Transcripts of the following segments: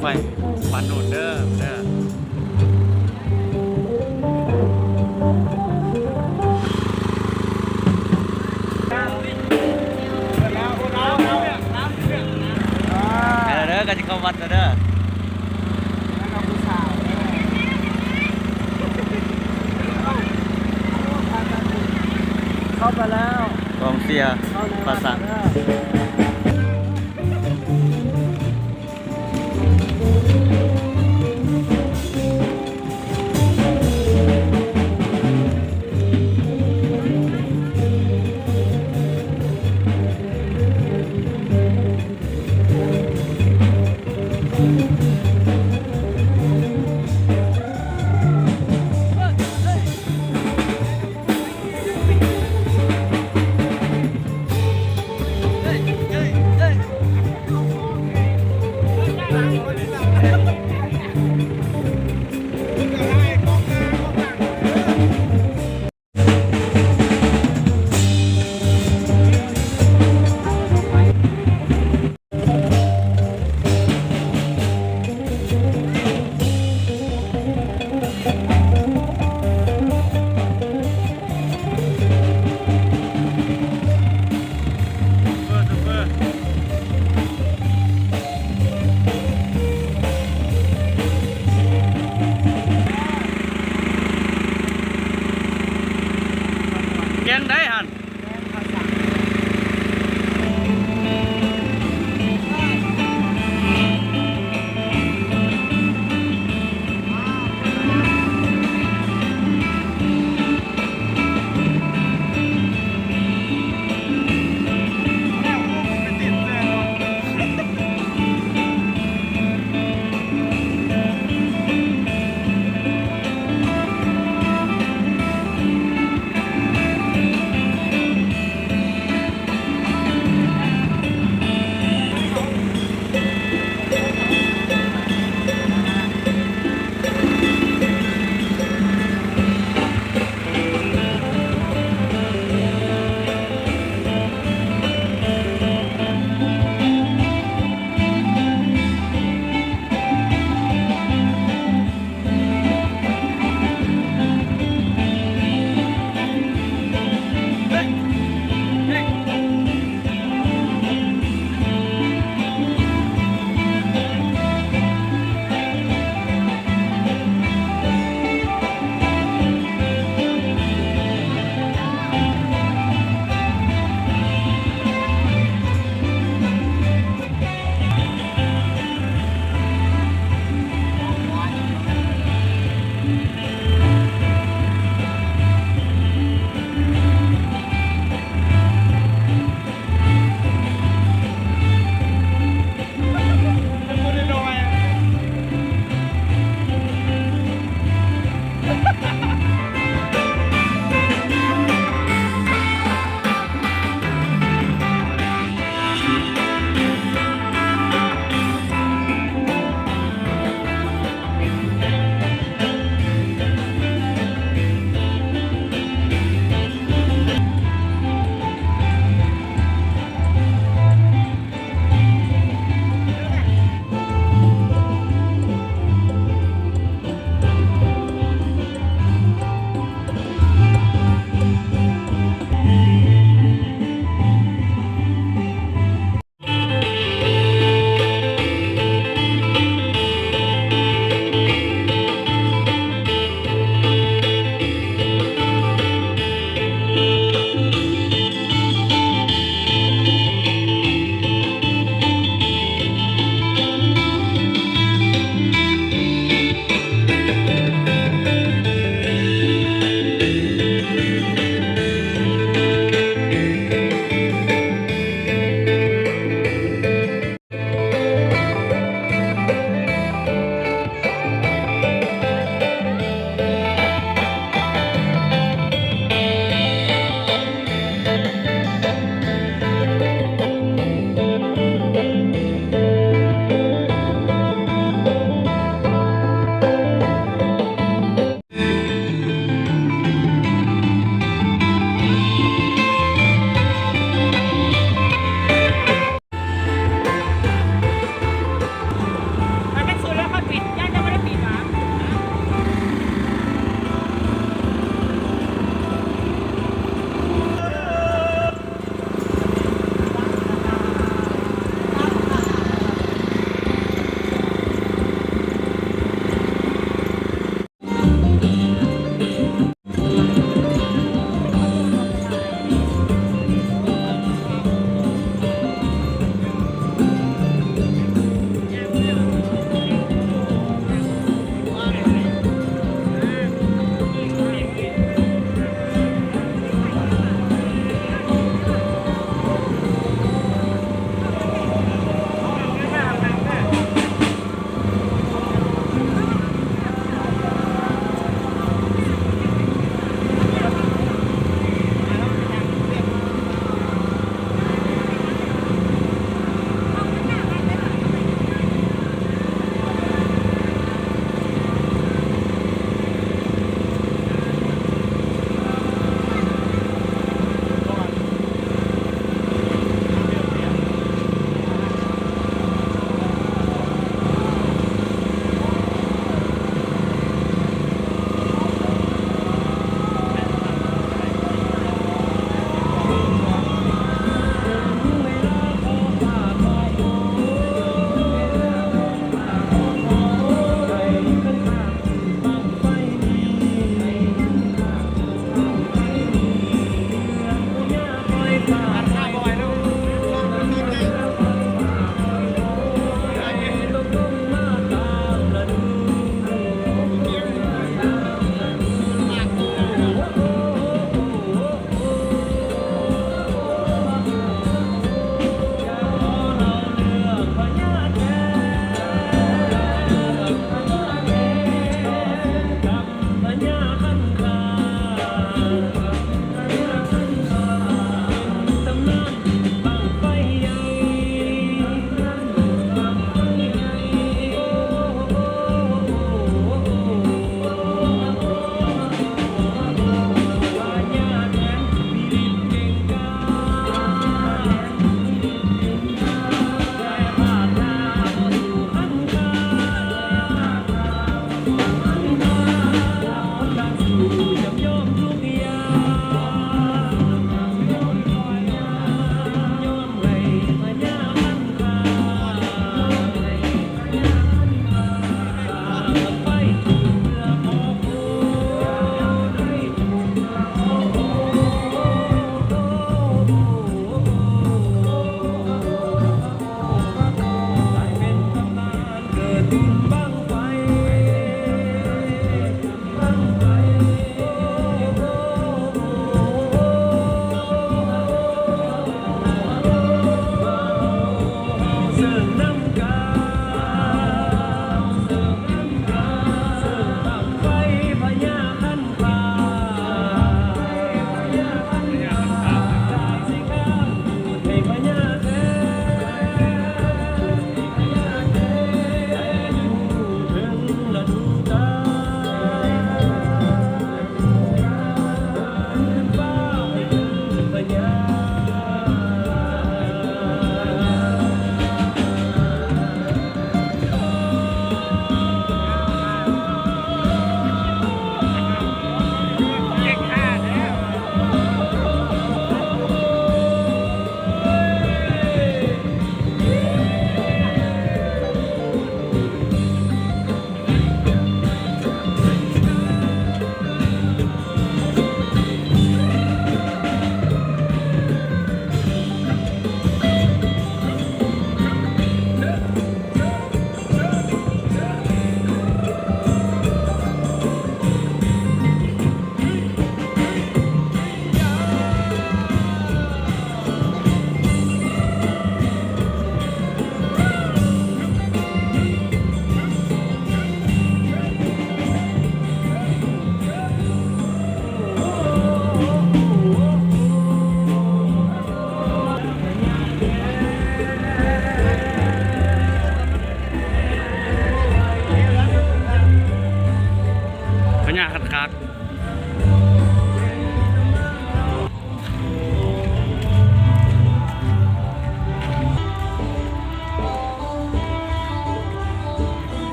ໄຟຝັ່ງໂນ້ນເດີ ເດີ ໄປແລ້ວເດີ ກໍຊິເຂົ້າວັດແລ້ວເດີ ເຂົ້າໄປແລ້ວ ກອງເຊຍ ເຂົ້າໃນວັດແລ້ວເດີ.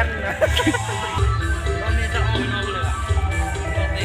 ນ ລອບນີ້ຈະອອກ ອອກເລີຍຫວາ? ອອກເດ້.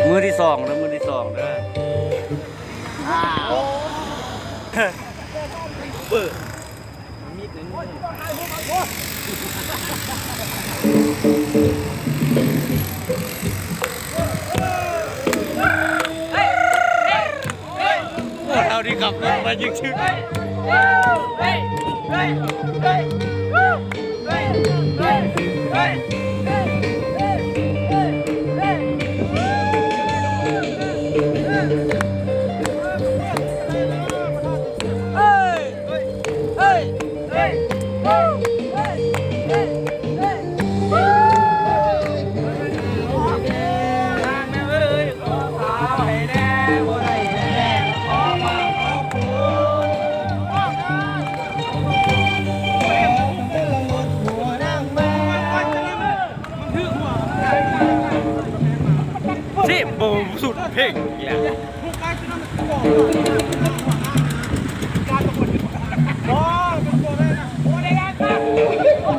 ມື້ທີສອງເດີ ມື້ທີສອງເດີ. ໂອ້ ເຮົານີ້ຂັບລົດມາຍຶກຊຶກ. ຊິບໍ່ສຸດເພງອີກແລ້ວ.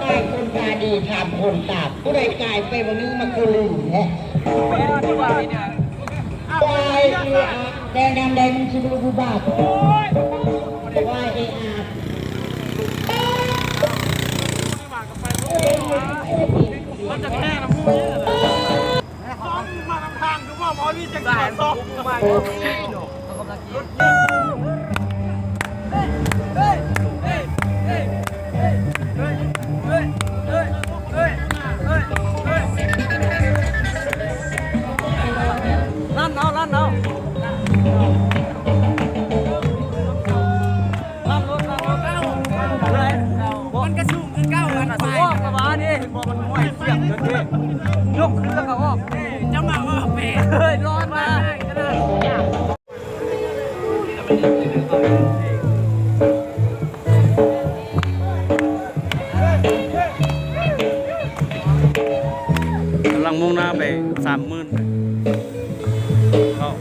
ນາຍຄົນຕາດີຖາມຄົນຕາບ ຜູ້ໃດກາຍໄປວັນນີ້ມາຄືລືມແທ້. ວາຍເອອາ ແດງດຳແດງ ມັນຊິບໍ່ຮູ້ບາບ. ວາຍເອອາ ມັນຈະແທ້ນຳໝູ່ນີ້. ຊອງມານຳທາງຄືວ່າໝໍນີ້ຈັກຊອງ. ລັນເອົາ ລັນເອົາ. ມັນກະສູງຄືເກົ່າ ອັນ ອອກລະຫວາເດ້ ເຫັນບໍ່ ມັນຫ້ອຍສຽບເດີ ຍົກຂຶ້ນແລ້ວກະອອກ. ເຈົ້າມາອອກເປ ເຮີ້ຍ ຮ້ອນນະ. ກຳລັງມຸ່ງໜ້າໄປສາມໝື່ນ. ເຂົ້າ.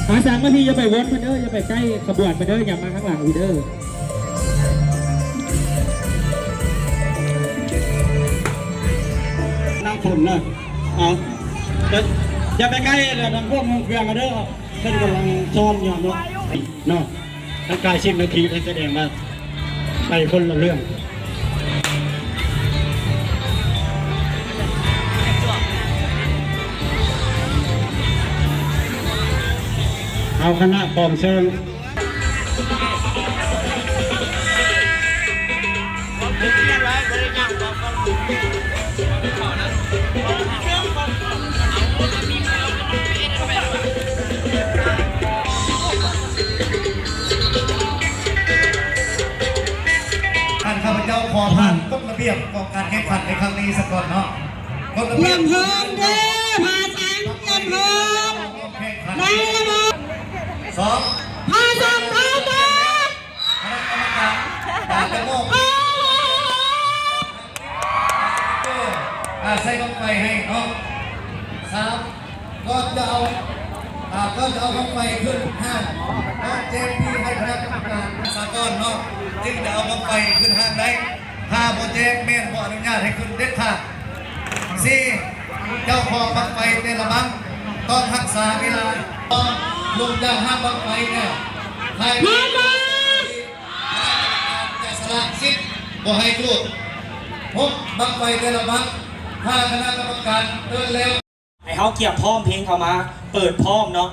ມາສາມັກຄີ ຢ່າໄປວົນເພິ່ນເດີ ຢ່າໄປໃກ້ຂະບວນເພິ່ນເດີ ຫຍັບມາທາງຫຼັງພີ້ເດີ. ຄົນນະ ເອົາ ຢ່າ ຢ່າໄປໃກ້ແລ້ວ ທາງພວກເມືອງເຟືອງເດີ ເພິ່ນກຳລັງຊ້ອມຢູ່ເນາະ ເນາະ ທັງກາຍສິບນາທີ ເພິ່ນສະແດງມາ ໄປຄົນລະເລື່ອງ ເອົາຄະນະກອງເຊີງ ທ່ານ ຂ້າພະເຈົ້າຂໍຜ່ານກົດລະບຽບຂອງການແຂ່ງຂັນໃນຄັ້ງນີ້ສາກ່ອນເນາະ ກົດລະບຽບ ຕຽມພ້ອມເດີ ພາສັງ ຕຽມພ້ອມ ໃນລະບົບ ສອງ ພາສັງ ພ້ອມເດີ ຄະນະກຳມະການ ຈະມອບ ໃສ່ບັ້ງໄຟໃຫ້ເນາະ ສາມ ກ່ອນຈະເອົາ ອ່າ ກ່ອນຈະເອົາບັ້ງໄຟຂຶ້ນຫ້າງ ຕ້ອງແຈ້ງທີ່ໃຫ້ຄະນະກຳມະການສາກ່ອນເນາະ ຈຶ່ງຈະເອົາບັ້ງໄຟຂຶ້ນຫ້າງໄດ້ ຖ້າບໍ່ແຈ້ງແມ່ນບໍ່ອະນຸຍາດໃຫ້ຂຶ້ນເດັດຂາດ ສີ່ ເຈົ້າຂອງບັ້ງໄຟແຕ່ລະບັ້ງຕ້ອງຮັກສາເວລາ ຕ້ອງລົງຈາກຫ້າງບັ້ງໄຟແລ້ວ ພາຍໃນ ຈະສະຫຼະສິດບໍ່ໃຫ້ຈູດ ຫົກ ບັ້ງໄຟແຕ່ລະບັ້ງ ຖ້າຄະນະກຳມະການເອີ້ນແລ້ວ ໃຫ້ເຮົາກຽມພ້ອມເພງເຂົ້າມາ ເປີດພ້ອມເນາະ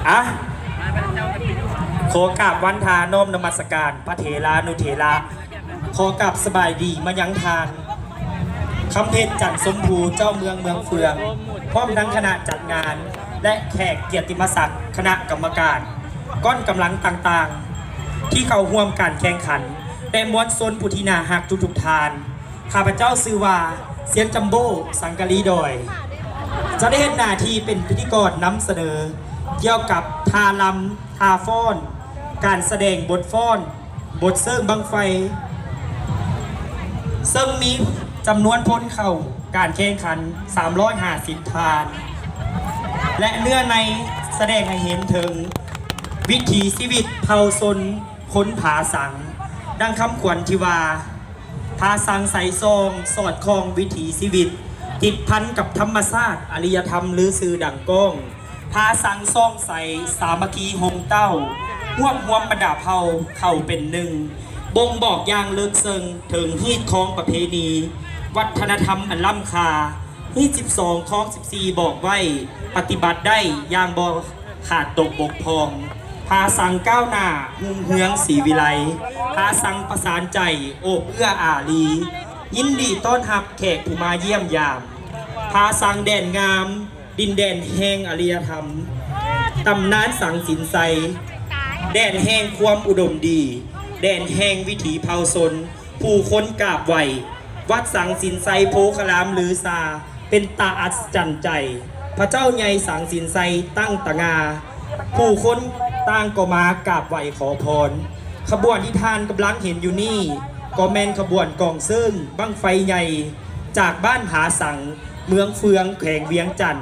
ອະ ຂໍກາບວັນທານ້ອມນະມັດສະການພະເຖລານຸເຖລະ ຂໍກາບສະບາຍດີມາຍັງທ່ານ ຄຳເພັດ ຈັນຊົມພູ ເຈົ້າເມືອງເມືອງເຟືອງ ພ້ອມທັງຄະນະຈັດງານ ແລະ ແຂກກຽດຕິມະສັກ ຄະນະກຳມະການ ກ້ອນກຳລັງຕ່າງໆ ທີ່ເຂົ້າຮ່ວມການແຂ່ງຂັນ ແລະ ມວນຊົນຜູ້ທີ່ໜ້າຮັກທຸກໆທ່ານ. ຂ້າພະເຈົ້າຊື່ວ່າ ຊຽນຈຳໂບ້ ສັງກະລີດອຍ ຈະໄດ້ເຮັດໜ້າທີ່ເປັນພິທີກອນນຳສະເໜີ ກ່ຽວກັບທ່າລຳ ທ່າຟ້ອນ ການສະແດງບົດຟ້ອນ ບົດເສີງບັ້ງໄຟ ເຊິ່ງມີຈຳນວນຄົນເຂົ້າການແຂ່ງຂັນ ສາມຮ້ອຍຫ້າສິບທ່ານ ແລະ ເນື້ອໃນສະແດງໃຫ້ເຫັນເຖິງວິຖີຊີວິດເຜົ່າຊົນ ຄົນຜາສັງ ດັ່ງຄຳຂວັນທີ່ວ່າ ຜາສັງໃສສ່ອງ ສອດຄ່ອງວິຖີຊີວິດ ຕິດພັນກັບທຳມະຊາດ ອາລິຍະທຳລືຊື່ດັງກ້ອງ ຜາສັງສ່ອງໃສ ສາມັກຄີໂຮມເຕົ້າ ຮວບຮວມບັນດາເຜົ່າເຂົ້າເປັນໜຶ່ງ ບົ່ງບອກຢ່າງເລິກເຊິ່ງເຖິງຮີດຄອງປະເພນີ ວັດທະນະທຳອັນລ້ຳຄ່າ ຮີດສິບສອງ ຄອງສິບສີ່ບອກໄວ້ ປະຕິບັດໄດ້ຢ່າງບໍ່ຂາດຕົກບົກຜ່ອງ ຜາສັງກ້າວໜ້າຮຸ່ງເຮືອງສີວິໄລ ຜາສັງປະສານໃຈໂອບເອື້ອອາລີ ຍິນດີຕ້ອນຮັບແຂກຜູ້ມາຢ້ຽມຢາມ ຜາສັງແດນງາມ ດິນແດນແຫ່ງອາລິຍະທຳ ຕຳນານສັງສິນໄຊ ແດນແຫ່ງຄວາມອຸດົມດີ ແດນແຫ່ງວິຖີເຜົ່າຊົນ ຜູ້ຄົນກາບໄຫວ້ ວັດສັງສິນໄຊໂພຄະລາມລືຊາ ເປັນຕາອັດສະຈັນໃຈ ພະເຈົ້າໃຫຍ່ສັງສິນໄຊຕັ້ງຕະງ່າ ຜູ້ຄົນຕ່າງກໍມາກາບໄຫວ້ຂໍພອນ. ຂະບວນທີ່ທ່ານກຳລັງເຫັນຢູ່ນີ້ ກໍແມ່ນຂະບວນກອງເສີງບັ້ງໄຟໃຫຍ່ ຈາກບ້ານຜາສັງ ເມືອງເຟືອງ ແຂວງວຽງຈັນ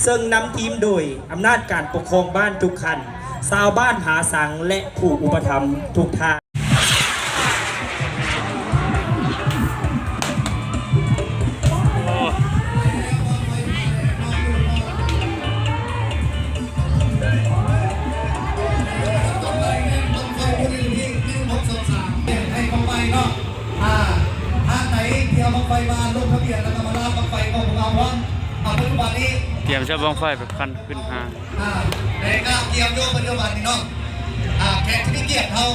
ເຊິ່ງນຳທີມໂດຍອຳນາດການປົກຄອງບ້ານທຸກຂັ້ນ, ຊາວບ້ານຜາສັງ ແລະ ຜູ້ອຸປະຖຳທຸກທ່ານ. ໃຫ້ບັ້ງໄຟເນາະ ອ່າ ທາງໃດທີ່ເອົາບັ້ງໄຟມາລົງທະບຽນ ແລ້ວກໍມາລາບບັ້ງໄຟຂອງພວກເຮົາພ້ອມ. ອ່າ ປັດຈຸບັນນີ້ ກຽມຈະເອົາບັ້ງໄຟໄປພັນຂຶ້ນຫ້າງ. ອ່າ ແຕ່ກໍກຽມຢູ່ປັດຈຸບັນນີ້ເນາະ. ອ່າ ແຂກທີ່ມີກຽດເຮົາ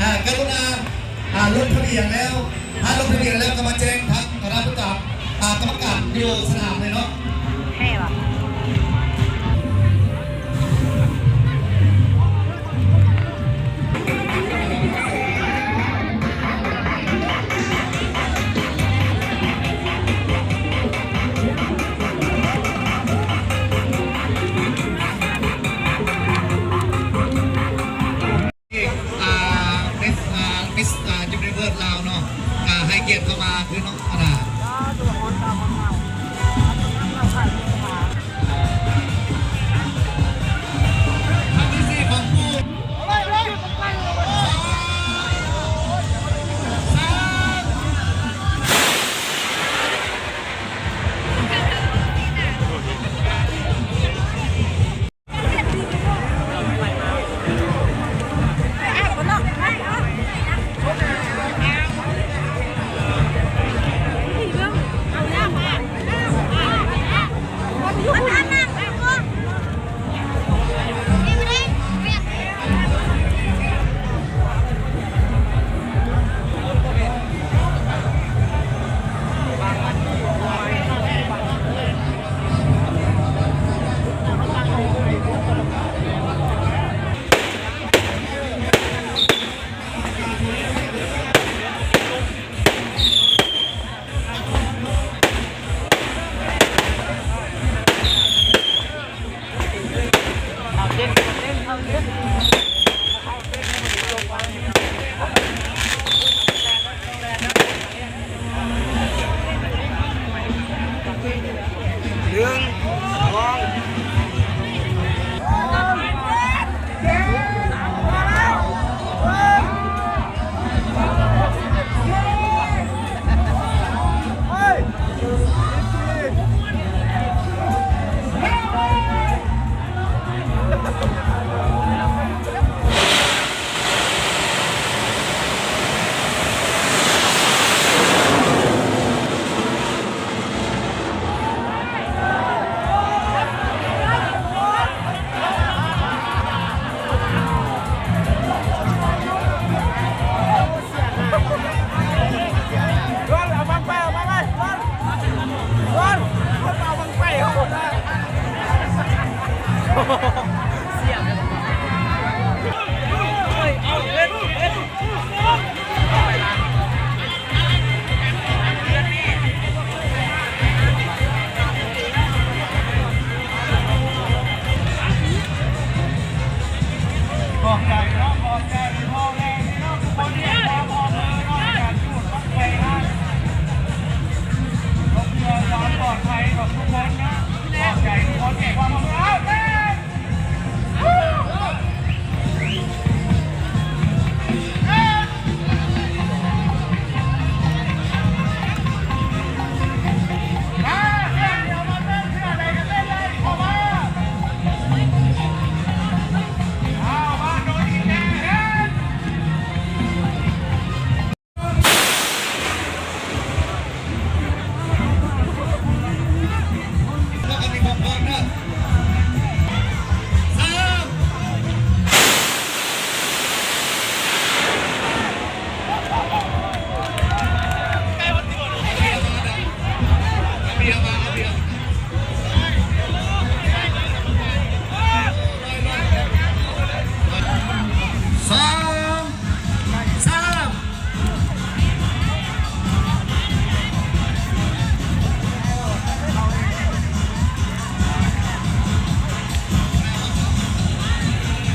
ອ່າ ກະລຸນາ ອ່າ ລົງທະບຽນແລ້ວ ຖ້າລົງທະບຽນແລ້ວກໍມາແຈ້ງທາງຄະນະກຳມະການ ອ່າ ກຳມະການຢູ່ສະໜາມເລີຍເນາະ. ແມ່ນບໍ່? ອ່າ ມິສ ອ່າ ມິສ ອ່າ ຢູນິເວີສ ລາວເນາະ ອ່າ ໃຫ້ ກຽດເຂົ້າມາຄືນ້ອງອາດາ ໜຶ່ງ ສອງ. ຂອບໃຈເນາະ ຂອບໃຈພໍ່ແມ່ພີ່ນ້ອງທຸກຄົນທີ່ໃຫ້ຄວາມຮ່ວມມືເນາະ ໃນການຈູດບັ້ງໄຟນະ ເພື່ອຄວາມປອດໄພຂອງທຸກຄົນເນາະ ຂອບໃຈທຸກຄົນທີ່ໃຫ້ຄວາມຮ່ວມມື.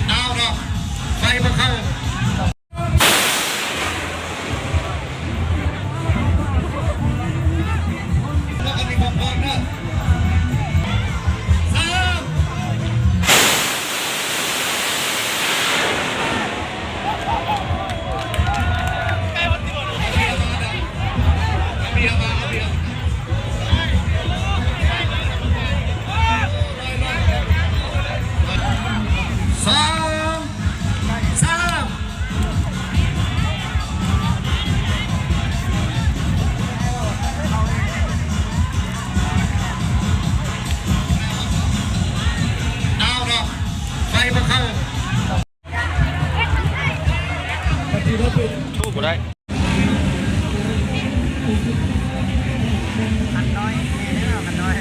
ເອົາດອກ ໄຟບໍ່ເຂົ້າ. ເອົາດອກ ໄຟບໍ່ເຂົ້າ. ໂອ້ ບໍ່ໄດ້. ຄັນນ້ອຍ ແມ່ນແລ້ວ ຄັນນ້ອຍ.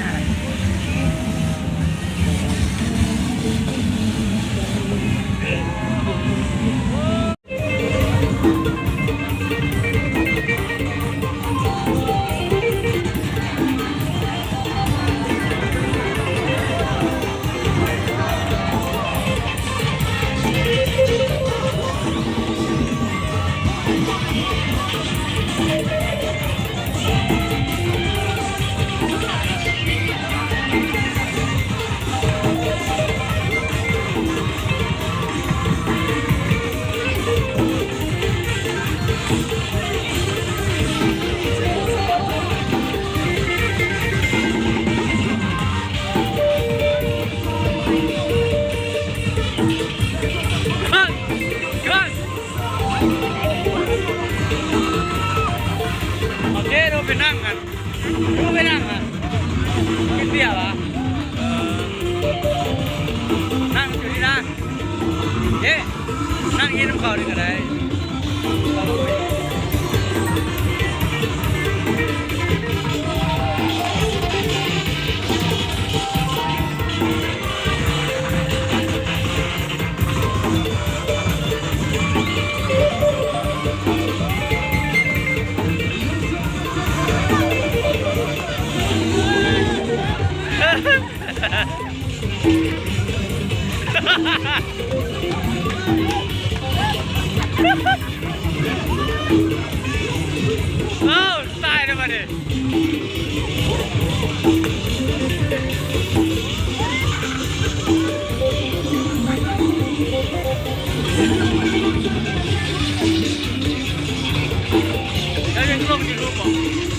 ຄືໄປນັ່ງຫັ້ນ ກິນເບຍຫວາ? ເອີ ນັ່ງຢູ່ນີ້ນະ ເອີ ນັ່ງກິນນຳເຂົານີ້ກະໄດ້. ອ້າວ ຕາຍແລ້ວບາດນີ້ ເຈົ້າຍັງລົງຢູທູບບໍ່?